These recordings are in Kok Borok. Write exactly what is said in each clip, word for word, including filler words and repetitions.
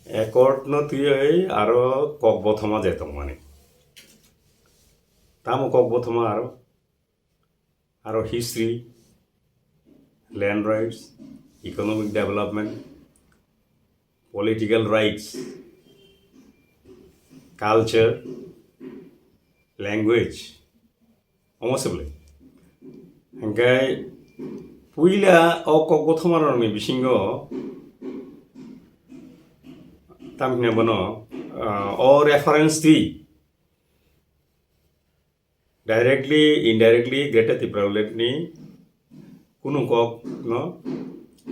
Accord no twiwi aro kok bothoma je tongmani. Tamo kok bothoma aro, aro history, land rights, economic development, political rights, culture, language, omo se bwle. Hingke puila o kok bothoma rokni bisingo tamhine bono, ah, o reference twi directly, indirectly Greater Tipraland ni kunu kok no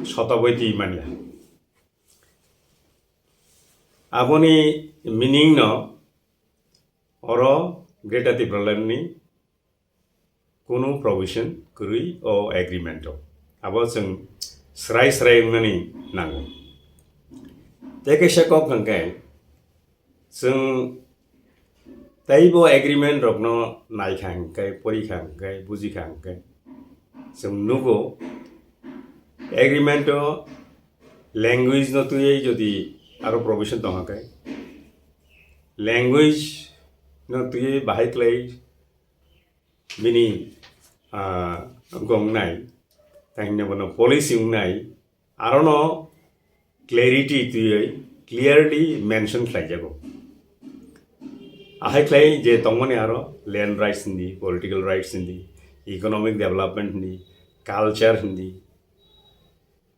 sotaboi twi manya. Aboni meaning no oro Greater Tipraland ni kunu provision kwrwi o agreement o. Abo chwng srai srai wngnani nango. Tei kaisa kok hwnkhe, chwng teibo agreement rokno naikha hwnkhe, porikha hwnkhe, bujikha hwnkhe, chwng nugo agreement o language no twiwi jodi aro provision tongkha khe, language no twiwi bahai khlai bini, ah, gongnai, tei hinwi bono policy wngnai, arono clarity twiwi clearly mention khlaijago. Ahai khlai je tongmani aro land rights hindi, political rights hindi, economic development hindi, culture hindi,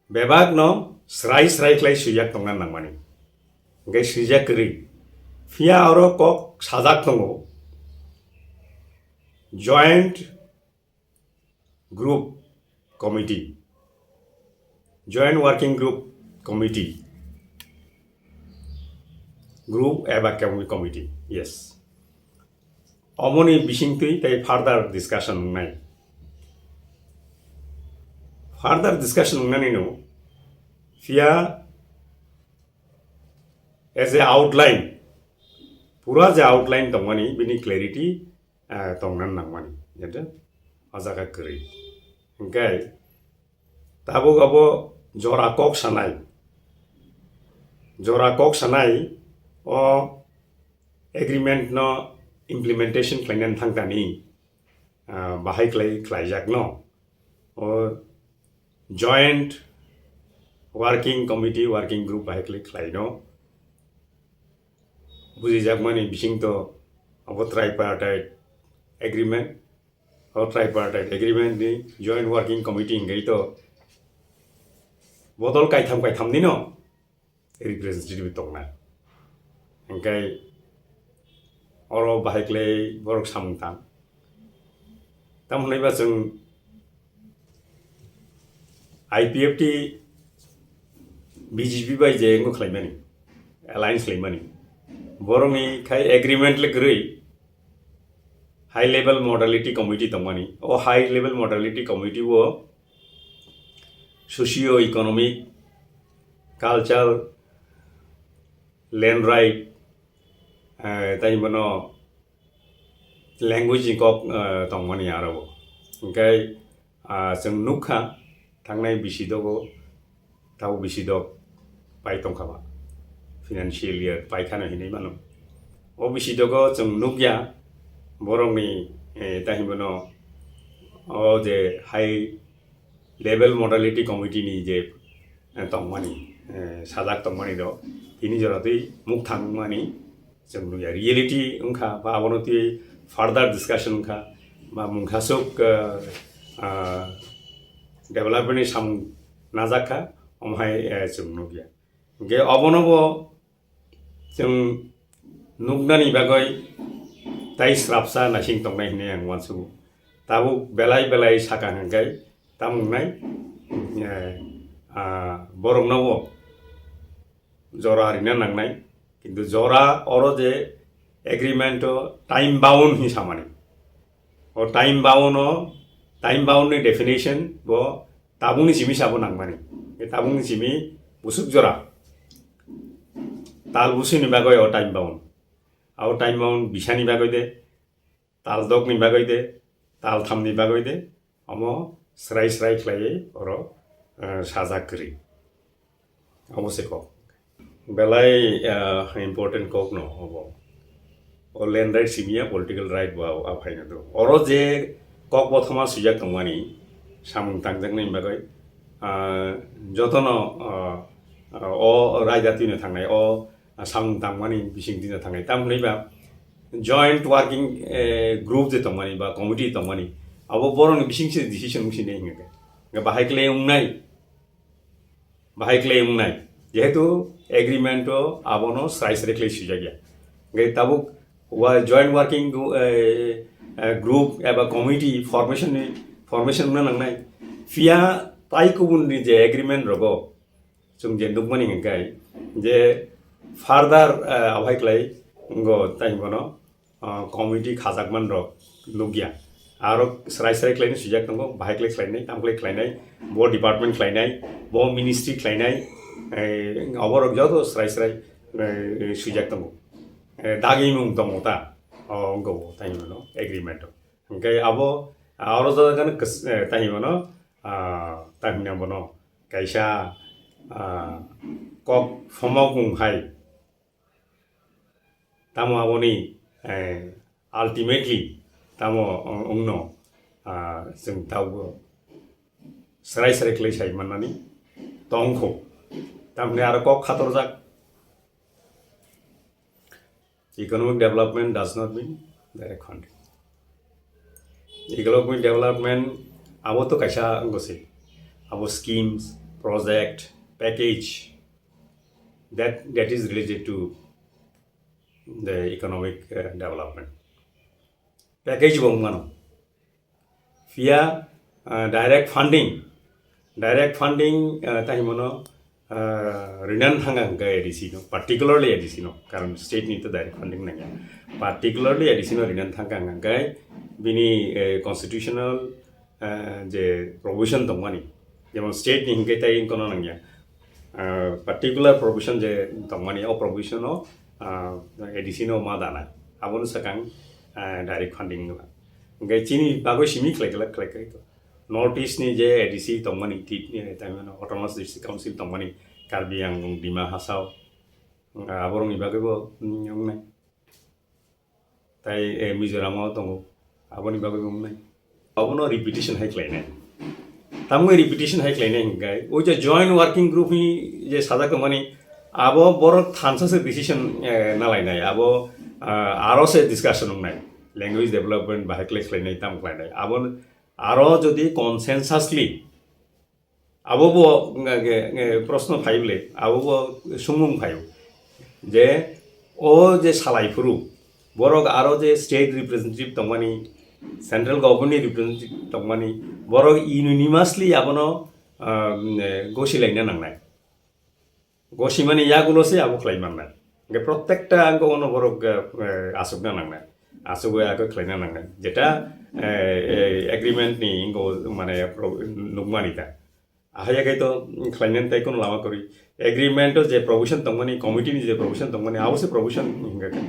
bebakno srai srai khlai swijak tongna nangmani. Hingke swijak kwrwi. Phiya oro kok sajak tongo, Joint Group Committee, Joint Working Group Committee, Group eba Committee, yes. Omoni bisingtwi tei further discussion wngnai. Further discussion wngnanino phiya as a outline, pura je outline tongmani bini clarity, ah, tongna nangmani, jete o jaga kwrwi. Hingke tabuk abo jora kok sanai, jora kok sanai o agreement no implementation khlainani thangkani, ah, bahai khlai khlaijakno o Joint Working Committee, Working Group bahai khlai khlaino bujijakmani bisingto abo Tripartite Agreement, o Tripartite Agreement ni Joint Working Committee hingke to bodol kaitham kaitham nino representative tongna. Hingke oro bahai khlai borok samung tang. Tamo hwnwi ba chwng I P F T B J P bai je wngkha khlaimani, alliance khlaimani. Borokni khai agreement le kwrwi high level modality committee tongmani. O high level modality committee o socio economic, culture, land right, eh, tei bono language ni kok, eh, tongmani aro bo. Hingke, ah, chwng nukha thangnai bisi dogo, tabo bisi dok pai tongkha ba, financial year pai khano hinwi mano. O bisi dogo chwng nukya borokni, eh, tei bono o je high level modality committee ni je, eh, tongmani, eh, sajak tongmani rok, tini jora twi mukthang wngmani chwng nukya. Reality wngkha, ba abono twi further discussion wngkha, ba mungkhasuk, eh, ah, development ni samung najakha, omo hai, eh, chwng nukya. Hingke obono bo chwng nuknani bagwi tai srapsa naising tongnai hinwi ang uansugo. Tabuk belai belai saka hingkai tamo wngnai, eh, ah, borokno bo jora rina nangnai. Kintu jora oro je agreement o time bound hinwi samani. O time bound o, time bound ni definition bo tabukni simi sabo nangmani. E tabukni simi busuk jora. Tal busini bagwi o time bound. Abo time bound bisani bagwi de, tal dokni bagwi de, tal thamni bagwi de, omo srai srai khlaiwi oro, eh, sajak kwrwi. Omo se kok. Belai, ah, important kok no obo. O land right simiya political right bo abo, abo haino do. Oro je kok bothoma swijak tongmani, samung tangjaknai bagwi, ah, jotono, ah, ah, o raida twino thangnai, o samung tangmani bising twino thangnai. Tamni ba joint working, eh, group je tongmani ba committee tongmani, abo borokni bising se decision wngsinai hinga khe. Bahai kle wngnai. Bahai kle wngnai, jehetu agreement o abono srai srai khlai swijak ya. Hingke tabuk wa joint working gru-, eh, eh, group eba committee formation ni, formation wngna nangnai. Phiya tai kubun ni je agreement rogo chwng je nukmani hingkai je further, eh, abhai khlai ngo tai bono ah, committee khajakman rok nukya. Aro srai srai khlaino swijak tongo, bahai khlai khlainai, tam khlai khlainai, bo department khlainai, bo ministry khlainai, eh, oborok joto srai srai, eh, swijak tongo. Eh, dagimung tongo ta, o wngkha bo tai hwnmano agreement o. Hingke abo, ah, oro joto gano kos-, eh, tai hwnmano, ah, tai hwnmano kaisa, ah, kok somokung hai. Tamo aboni, eh, ultimately tamo wng-, wngno, ah, chwng tabuk srai srai khlai sai mannani tongkho. Tamni aro kok khatorjak, economic development does not mean direct funding. Economic development abo to kaisa wngkha se, abo schemes, project, package, that, that is related to the economic, uh, development. Package bo wngmano. Phiya, uh, direct funding, direct funding, uh, tai hwnmano, uh, rinan thangkha hwnkhe A D C no, particularly A D C no, karon state ni to direct funding nangya, particularly A D C no rinan thangkha hwnkhe bini, uh, constitutional, uh, je provision tongmani, jemon state ni hingke tai kono nangya, ah, particular provision je tongmani, o provision o, ah, A D C no ma dana, abono sakang, ah, direct funding wngla. Hingke chini bagwi simi khlai khlai khlai khlai to. North East ni je A D C tongmani, ti-, eh, tai mano Autonomous District Council tongmani, Karbi Anglong, Dima Hasao, ah, aborokni bagwi bo, mm, wngnai. Tai, eh, Mizoram o tongo, aboni bagwi bo wngnai. Abono repetition hai khlainai. Tamni repetition hai khlainai hingkai, o je joint working group ni je sajak tongmani, abo borok thansa se decision, eh, nalainai, abo, ah, aro se discussion wngnai. Language development bahai khlai khlainai, tam khlainai. Abo aro jodi consensusly Abo bo nge, nge, nge, proshno phai bole, abo bo sumung phaio. Je o je salai phuru, borok aro je state representative tongmani, central government ni representative tongmani, borok unanimously abono, ah, nge, gosi laina nangnai. Gosimani yagulo se abo khlai mannai. Hingke protekta ang ono borok, eh, aswkna nangnai. Aswk bai ako khlaina nangnai. Jeta, eh, eh, agreement ni ingo mane pro-, nukmani ta. Ahaya kai to khlainani tai kono lama kwrwi. Agreement o je provision tongmani, committee ni je provision tongmani, abo se provision hingka khe.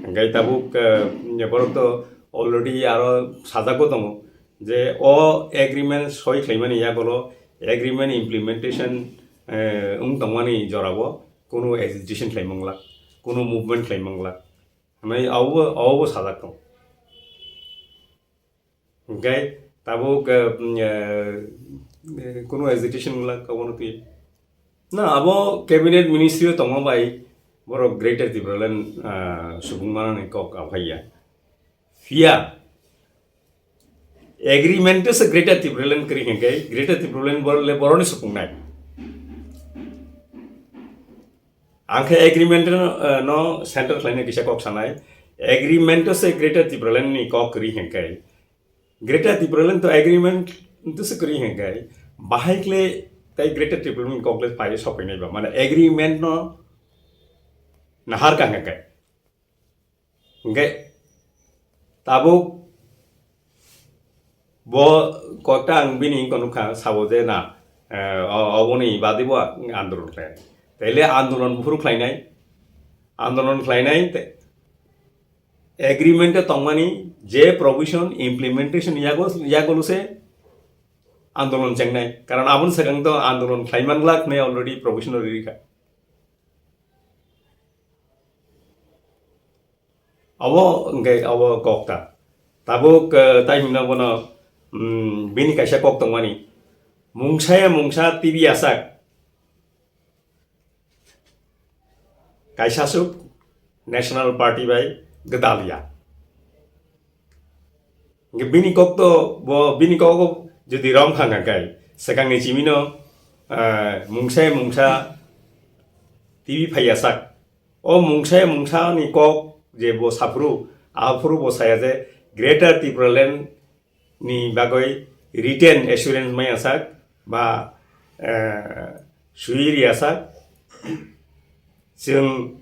Hingke tabuk, eh, borok to already aro sajagbo tongo. Je o agreement soi khlaimani yagulo agreement implementation, eh, wng tongmani jorao kunu agitation khlai manglak, kunu movement khlai manglak. Hwnwi abo, abo sajak tong. Hingke tabuk, eh, mm, eh, kunu agitation wngla, abono twi. Na, abo cabinet ministry o tongma bai borok Greater Tipraland, ah, subung manani kok aphaiya. Phiya agreement o se Greater Tipraland kwrwi hingke, Greater Tipraland bor-, le boroni supungnai. Ang khe agreement no, eh, no center khlaina kisa kok sanai. Agreement o se Greater Tipraland ni kok kwrwi hingke. Greater Tipraland to agreement to se kwrwi hingke. Bahai kle tai Greater Tipraland ni kok le pai sopainai ba. Mane agreement no nahar ka hingke. Hingke tabuk bo kokta ang bini wngkha nukha sabo je na, eh, o-, oboni badi bo andolon khlai. Taile andolon buphuru khlainai, andolon khlainai te agreement o tongmani je provision implementation yago, yagolo se andolon chengnai. Karon aboni swkang to andolon khlaiman glak ne already provision o rikha. Abo hwnkhe abo kok ta. Tabuk, eh, tai hwnna bono, mm, bini kaisa kok tongmani. Mungsa ya mungsa T V asak. Kaisa suk National Party bai gwdal ya. Hwnkhe bini kok to bo, bini kok jodi rom phang kha kai, swkangni chimino, eh, mungsa ya mungsa T V phai ya sak. O mungsa ya mungsa ni kok je bo saphuru, aphuru bo saya je Greater Tipraland ni bagwi written assurance maya sak ba, eh, sui riya sak. Chwng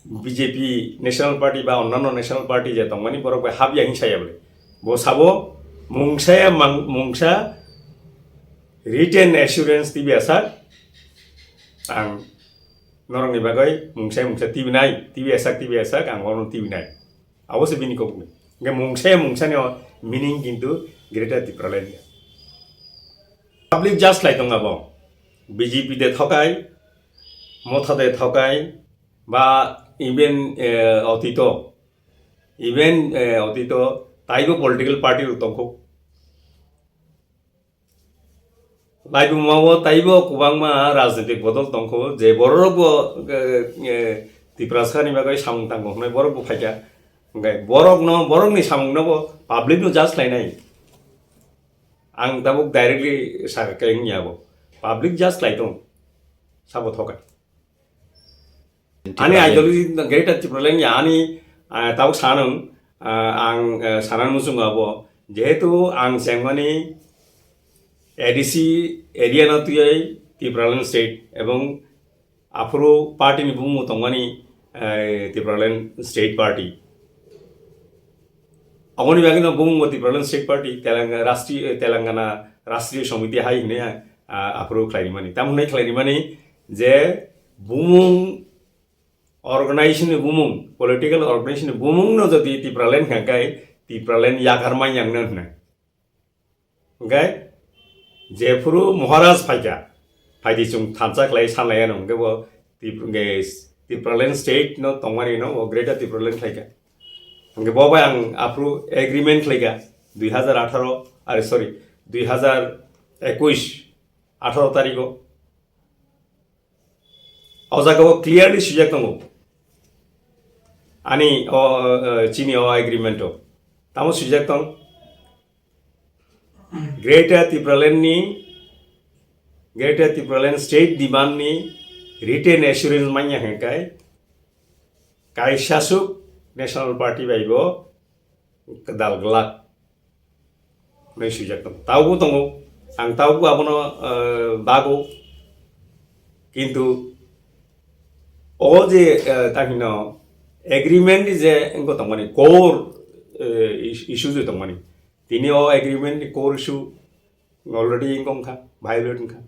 B J P National Party ba onnanno National Party je tongmani borok bai hap ya hing saya bole. Bo sabo mungsa ya mang-, mungsa written assurance T V asak ang norokni bagwi mungsa ya mungsa T V nai, T V asak, T V asak ang ono T V nai. Abo se bini kokni. Hwnkhe mungsa ya mungsa ni o meaning kintu Greater Tipraland ya. Public just lai tong abo. B J P de thokai, Motha de thokai, ba even, eh, otito, even, eh, otito taibo political party rok tongkho. Laibuma o taibo kwbangma rajnitik bodol tongkho, je borok bo, eh, eh, Tiprasa ni bagwi samung tango hwnwi borok bo phaikha. Hwnkhe borok no, borok ni samung no bo public no just lainai. Ang tabuk directly sakha khe wngya bo. Public just lai tong. Sabo thokai. Ani ideology Greater Tipraland ya ani, ah, tabuk sanung, ah, ang, eh, sanan muchungo abo. Jehetu ang chengmani A D C area no twiwi Tipraland state ebong aphuru party ni bumung tongmani, eh, Tipraland state party. Aboni bagwi no bumung bo Tipraland state party, Telanga-, Rashtriya, Telangana Rashtriya Samiti hai hinwi, ah, aphuru khlaimani. Tamo hwnwi khlaimani je bumung organization ni bumung, political organization ni bumung no jodi Tipraland hwnkha khe Tipraland yakarmani yang no hwnwi. Hwnkhe jephuru Maharaj phaikha, phaidi chwng thansa khlai sanlaiya no, hwnkhe bo Tip-, hwnkhe Tipraland state no tongmani no, bo Greater Tipraland khlaikha. Hwnkhe bo bai ang aphuru agreement khlaikha, dui hazar atharo, are sorry, dui hazar ekush, atharo tarikh o. O jaga o clearly swijak tongo. Ani o, o, chini o agreement o. Tamo swijak tong? Greater Tipraland ni, Greater Tipraland state demand ni written assurance manya hwnkhe kaisa suk National Party bai bo kwdal glak hwnwi swijak tongo. Tabukbo tongo, ang tabukbo abono, eh, bago. Kintu o je, eh, ta hino agreement ni je wngkha tongmani core, eh, is-, issue je tongmani, tini o agreement ni core issue already wngkha, violate wngkha.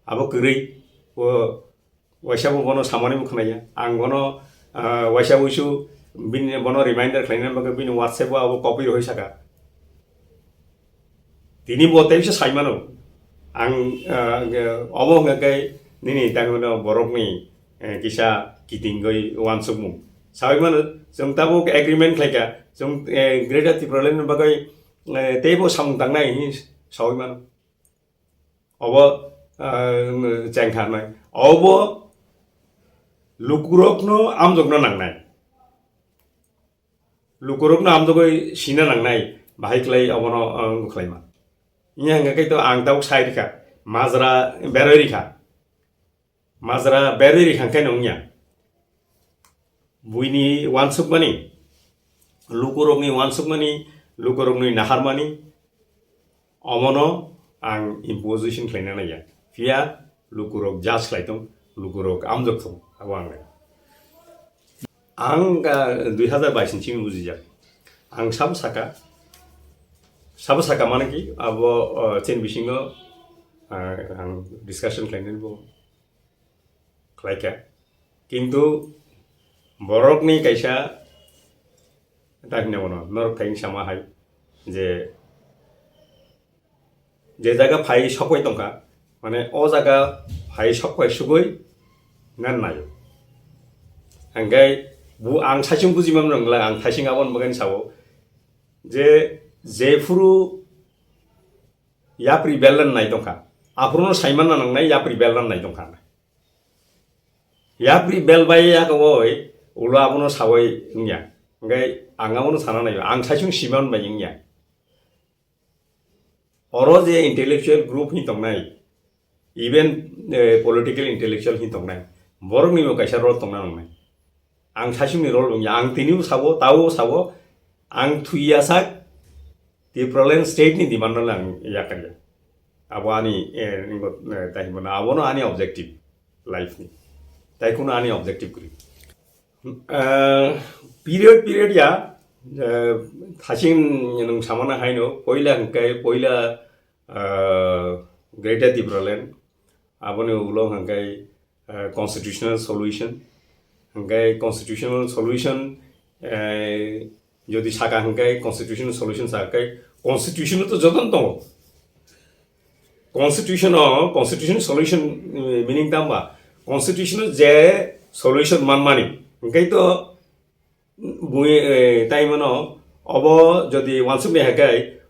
Abo kwrwi o waisa bo bono samani bo khwnaya. Ang bono, ah, waisa uisu bini bono reminder khlaina bagwi bini WhatsApp o abo copy rwui saka. Tini bo tei bisa sai mano. Ang, ah, obo hwnkha khe nini tangmano borokni, eh, kisa kitingwi uansukmung. Saui mano, chwng tabuk agreement khlaikha, chwng, eh, Greater Tipraland ni bagwi, eh, teibo samung tangnai hinwi saui mano. Obo, ah, chengkharnai. Obo lukurokno amjokna nangnai. Lukurokno amjogwi sina nangnai. Bahai khlai obono, ah, khlaima. Wngya hwnkha khe to ang tabuk sai rikha. Majra berwi rikha. Majra berwi rikha khe wngya. Buini uansukmani, lukurokni uansukmani, lukurokni naharmani, omono ang imposition khlaina naiya. Phiya lukurok judge khlai tong, lukurok amjok thung, abo ang nai. Ang, ah, dui hazar bais ni simi bujijak. Ang sabo saka, sabo saka mane ki, abo, ah, chini bisingo, ah, ang discussion khlainani bo khlaikha. Kintu borokni kaisa, ta hwnwi bono, norok thai sama hai je, je jaga phai sokbai tongkha, mane o jaga phai sokbai sugui nan naio. Hingke Bu ang saichung buji man rwngla, ang thaising aboni bagwi sao je, jephuru yapri belran nai tongkha, aphuru no saiman na nangnai yapri belran nai tongkha. Yapri bel bai ya ko oi, ulo abono sawai wngya. Hingke ang abono sana nai, ang saichung siman bai wngya. Oro je intellectual group hin tongnai, even, eh, political intellectual hin tongnai, borok ni bo kaisa role tongna nangnai. Ang saichung ni role wngya, ang tini bo sabo, tao sabo, ang thwi ya sak, Tipraland state ni demand no ang yakarya. Abo ani, eh, ningo, eh, tahimano, abono ani objective life ni. Tai kuno ani objective kri. Eh, period, period ya, eh, thasing nung samana haino, poila hingkai, poila, eh, Greater Tipraland, aboni ulo hingkai, eh, constitutional solution, hingkai constitutional solution, eh, jodi saka hingkai constitutional solution saka kai, constitution to joton tongo. Constitution o, constitution solution, eh, meaning tamba? Constitution o je solution manmani, hingkai to bui, eh, tai mano, obo jodi wansuk ni hakai,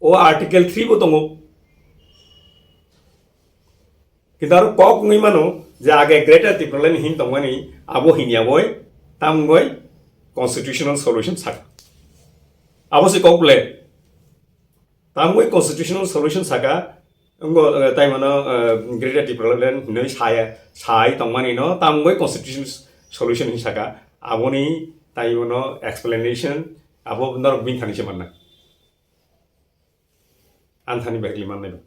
o article three bo tongo. Kintu aro kok wngwi mano je age Greater Tipraland hin tongmani abo hinya boi tamgoi constitutional solution saka. Abo se kok le tamgoi constitutional solution saka, ngo, eh, tai mano, eh, Greater Tipraland hinwi saya, sai tongmani no tamgoi constitutional solution hin saka. Aboni tai mano explanation abo norok bini thani se manna. Anthani bahikli mannai.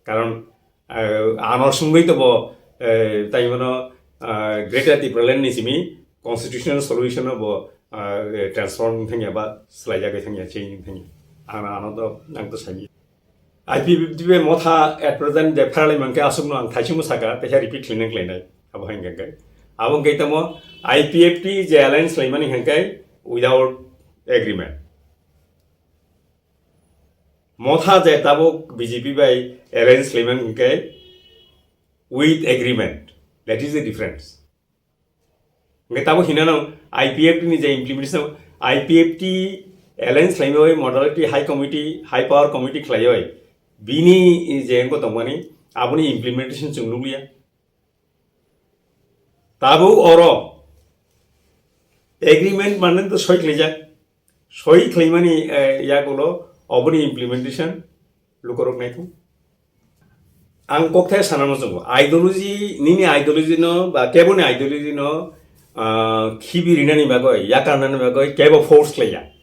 Karon, eh, ano sungwi to bo, eh, tai mano, eh, Greater Tipraland ni simi constitutional solution no bo, eh, transform thangya ba swlaijagwi thangya, change thangya. Ano, ano to, ang to sami. I P F T bai motha at present je pharalai mankhe aswkno ang thaisingmo saka, teisa repeat khlaina khlainai. Abo hai hwnkhe. Abo hwnkhe tamo I P F T je alliance laimani hwnkhe without agreement. Motha je tabuk B J P bai alliance khlaimani hwnkhe with agreement. That is the difference. Hwnkhe tabuk hinano I P F T ni je implementation, I P F T alliance khlaiwi modality high committee, high power committee khlaiwi bini je wngkha tongmani aboni implementation chwng nukliya. Tabuk oro agreement manwi to soi khlaijak, soi khlaimani, eh, yagulo oboni implementation lukorok naithok. Ang kokthai sana muchungo, ideology, nini ideology no ba keboni ideology no, ah, khibi rinani bagwi, yakarnani bagwi kebo force khlaiya.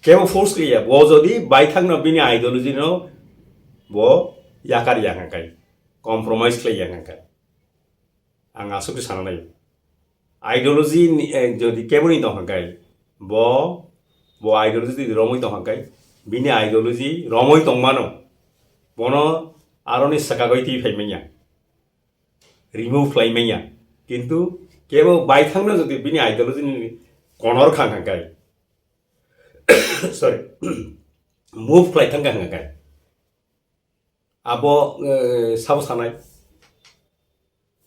Kebo force khlaiya, bo jodi baithangno bini ideology no bo yakar ya hwnkhai, compromise khlai ya hwnkhai. Ang aswk sana nai. Ideology ni, eh, jodi keboni tong hwnkhai, bo, bo ideology jodi romwi tong hwnkhai, bini ideology romwi tongmano, bono aroni swkagwi twi phai manya, remove khlai manya. Kintu kebo baithangno jodi bini ideology ni konor kha hwnkhai, sorry, move khlai thangkha hwnkhai, abo, eh, sabo sanai.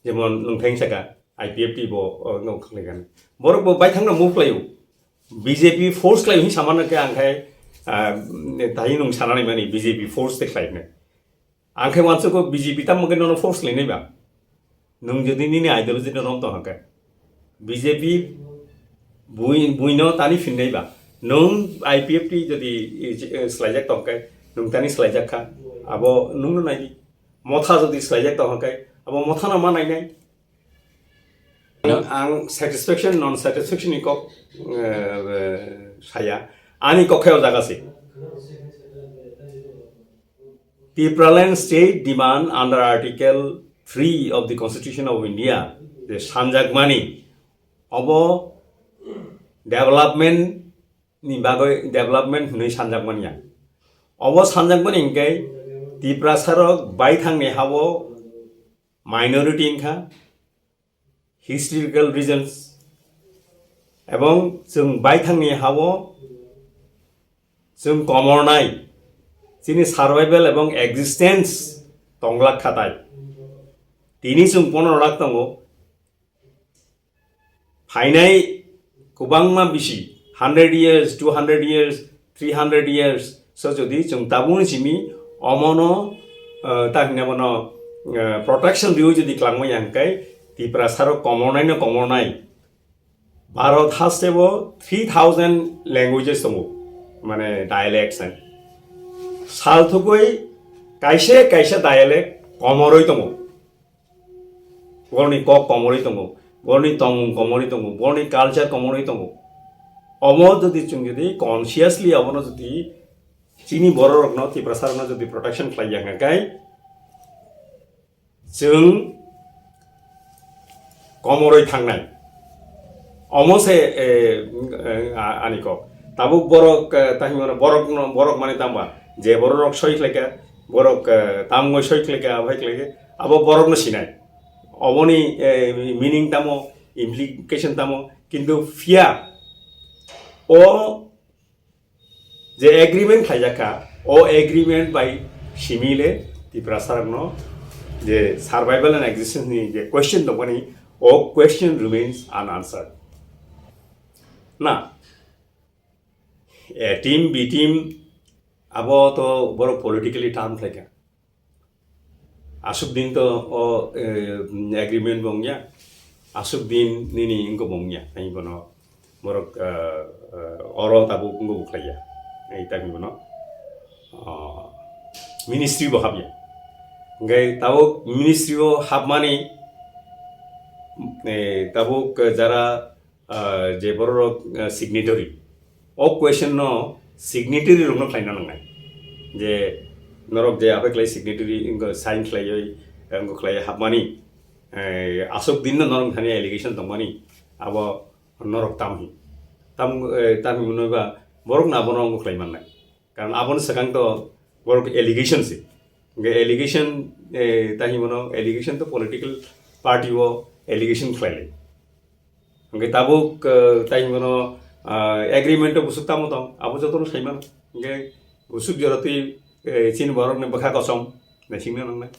Jemon nwng thang saka I P F T bo, oh, no khlai gani. Borok bo baithangno move khlaio. B J P force khlaio hin samano khe ang khai, ah, tahi nwng sanani mani B J P force te khlai ne. Ang khai wansa ko B J P tam mungkin nono force khlai nai ba. Nwng jodi nini ideology no rom to hangkai. B J P bui, buino tani phinnai ba. Nwng I P F T jodi, eh, slaijak tongkai, nwng tani slaijak kha. Abo nwngno naidi. Motha jodi slaijak tong hangkai, abo mothano ma nainai. Ang satisfaction, non satisfaction ni kok, eh, eh, saya. Ani kok khe o jaga se. Tipraland state demand under Article three of the Constitution of India, je sanjakmani, obo development ni bagwi development hwnwi sanjakmani ya. Obo sanjakmani hwnkhe Tiprasarok baithangni hao minority wngkha, historical reasons, ebong chwng baithangni hao chwng komornai, chini survival ebong existence tonglak khatai. Tini chwng ponoro lakh tongo, Phainai kwbangma bisi, hundred years, two hundred years, three hundred years, so jodi chwng tabukni simi omono, eh, ta hwnwi bono, eh, protection riwi jodi kwlangma ya hwnkhe Tiprasarok komornaino komornai. Bharat hasteo three thousand languages tongo, mane dialects hai. Salthogwi kaisa kaisa dialect komorwi tongo. Borokni kok komorwi tongo, borokni tongmung komorwi tongo, borokni culture komorwi tongo. Omo jodi chwng jodi consciously obono jodi chini bororokno, Tiprasarokno jodi protection khlai ya hwnkhe, chwng komorwi thangnai. Omo se, eh, eh, a-, ani kok. Tabuk borok, eh, ta hwnwi mano borokno, borok mane tamba? Je bororok soi khlaikha, borok, eh, tamungwi soi khlaikha, abai khlaikha, abo borokno sinai. Oboni, eh, meaning tamo, implication tamo, kintu phiya o je agreement khlaijak kha, o agreement bai simi le Tiprasarokno je survival and existence ni je question tongmani, o question remains unanswered. Na, A team, B team, abo to borok politically term khlaikha. Aswk din to o, eh, agreement bo wngya, aswk din nini wngkha bo wngya, tei bono borok, eh, eh, oro tabuk wngkha bo khlaiya, tei tamo bono, ah, ministry bo habya. Hwnkhe tabuk ministry o habmani, eh, tabuk jara ah, je bororok, ah, signatory. O question no signatory rokno khlaina nangnai. Je norok je aphai khlai signatory wngkha sign khlaiwi, wngkha khlaiwi hapmani, eh, aswk din no norok thani allegation tongmani, abo norok tamhi. Tam, eh, tamhi hwnwi ba borok no abono wngkha khlai mannai. Karon aboni swkang to borok allegation se. Hwnkhe allegation, eh, ta hwnwi mano allegation to political party o allegation khlailai. Hwnkhe tabuk, eh, ta hwnwi mano, ah, agreement o bwswk tamo tong, abo jotono sai mano. Hwnkhe bwswk jora twi, eh, chini borokni bwkha kosom naisingna nangnai.